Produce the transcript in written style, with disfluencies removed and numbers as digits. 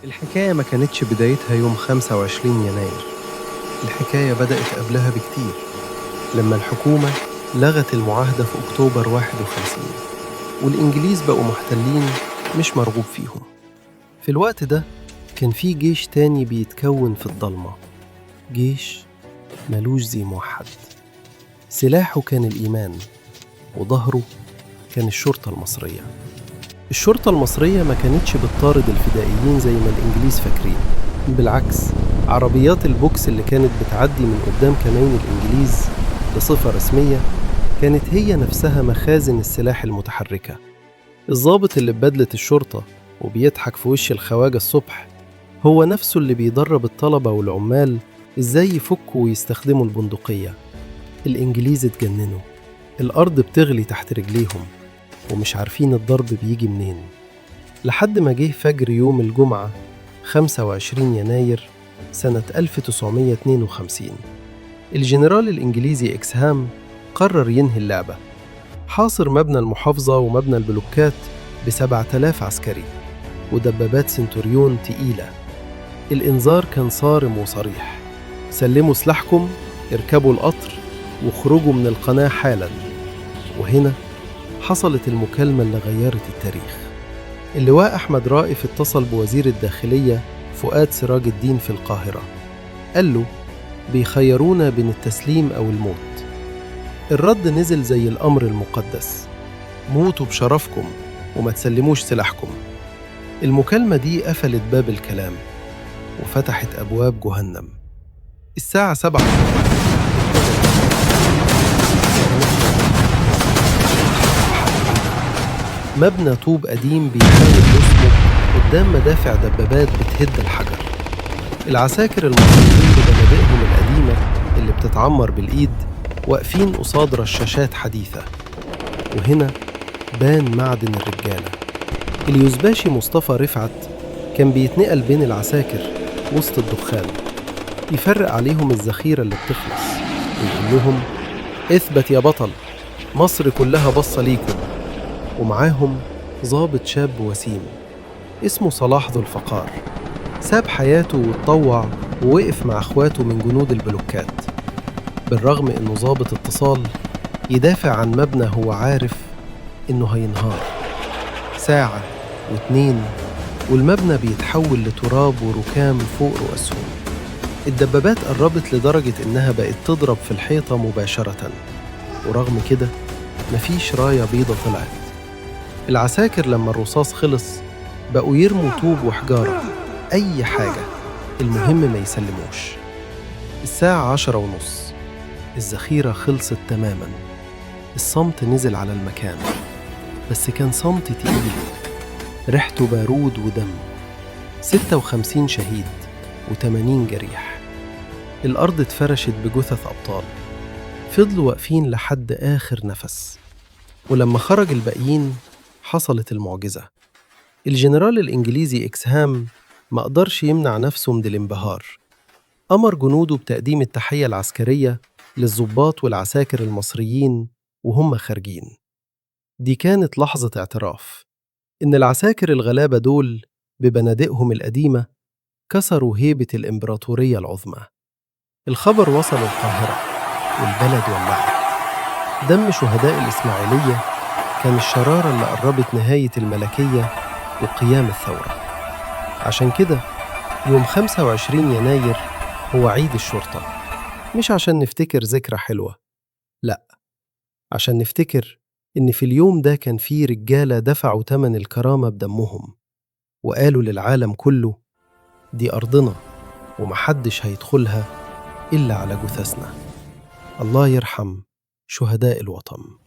الحكاية ما كانتش بدايتها يوم 25 يناير. الحكاية بدأت قبلها بكتير، لما الحكومة لغت المعاهدة في أكتوبر 51 والإنجليز بقوا محتلين مش مرغوب فيهم. في الوقت ده كان في جيش تاني بيتكون في الضلمة، جيش ملوش زي موحد. سلاحه كان الإيمان وظهره كان الشرطة المصرية. الشرطة المصرية ما كانتش بتطارد الفدائيين زي ما الإنجليز فاكرين، بالعكس، عربيات البوكس اللي كانت بتعدي من قدام كمين الإنجليز بصفة رسمية كانت هي نفسها مخازن السلاح المتحركة. الضابط اللي ببدلة الشرطة وبيضحك في وش الخواجة الصبح هو نفسه اللي بيدرب الطلبة والعمال إزاي يفكوا ويستخدموا البندقية. الإنجليز اتجننوا، الأرض بتغلي تحت رجليهم ومش عارفين الضرب بيجي منين، لحد ما جه فجر يوم الجمعة 25 يناير سنة 1952. الجنرال الإنجليزي إكسهام قرر ينهي اللعبة. حاصر مبنى المحافظة ومبنى البلوكات ب7000 عسكري ودبابات سنتوريون تقيلة. الإنذار كان صارم وصريح: سلموا سلاحكم، اركبوا القطر، واخرجوا من القناة حالا. وهنا حصلت المكالمة اللي غيرت التاريخ. اللواء أحمد رائف اتصل بوزير الداخلية فؤاد سراج الدين في القاهرة، قال له: بيخيرونا بين التسليم أو الموت. الرد نزل زي الأمر المقدس: موتوا بشرفكم وما تسلموش سلاحكم. المكالمة دي قفلت باب الكلام وفتحت أبواب جهنم. الساعة 7 مبنى طوب قديم بيحاول يصمد قدام مدافع دبابات بتهد الحجر. العساكر المصريين ببنادقهم القديمة اللي بتتعمر بالإيد واقفين قصاد رشاشات حديثة. وهنا بان معدن الرجالة. اليوزباشي مصطفى رفعت كان بيتنقل بين العساكر وسط الدخان، يفرق عليهم الذخيرة اللي بتخلص ويقول لهم: اثبت يا بطل، مصر كلها بصة ليكم. ومعاهم ضابط شاب وسيم اسمه صلاح ذو الفقار، ساب حياته واتطوع ووقف مع اخواته من جنود البلوكات، بالرغم انه ضابط اتصال يدافع عن مبنى هو عارف انه هينهار. ساعة واتنين والمبنى بيتحول لتراب وركام فوق رؤوسهم. الدبابات قربت لدرجة إنها بقت تضرب في الحيطة مباشرة، ورغم كده مفيش راية بيضة طلعت. العساكر لما الرصاص خلص بقوا يرموا طوب وحجارة، أي حاجة، المهم ما يسلموش. الساعة 10:30، الذخيرة خلصت تماما. الصمت نزل على المكان، بس كان صمت تقيل، ريحته بارود ودم. 56 شهيد و80 جريح. الأرض اتفرشت بجثث أبطال فضلوا واقفين لحد آخر نفس. ولما خرج الباقيين حصلت المعجزة. الجنرال الإنجليزي إكسهام ما قدرش يمنع نفسه من الانبهار. أمر جنوده بتقديم التحية العسكرية للضباط والعساكر المصريين وهم خارجين. دي كانت لحظة اعتراف إن العساكر الغلابة دول ببنادقهم القديمة كسروا هيبة الإمبراطورية العظمى. الخبر وصل القاهرة والبلد ولعت. دم شهداء الإسماعيلية كان الشرارة اللي قربت نهاية الملكية وقيام الثورة. عشان كده يوم 25 يناير هو عيد الشرطة، مش عشان نفتكر ذكرى حلوة، لأ، عشان نفتكر إن في اليوم ده كان فيه رجالة دفعوا تمن الكرامة بدمهم وقالوا للعالم كله: دي أرضنا ومحدش هيدخلها إلا على جثثنا. الله يرحم شهداء الوطن.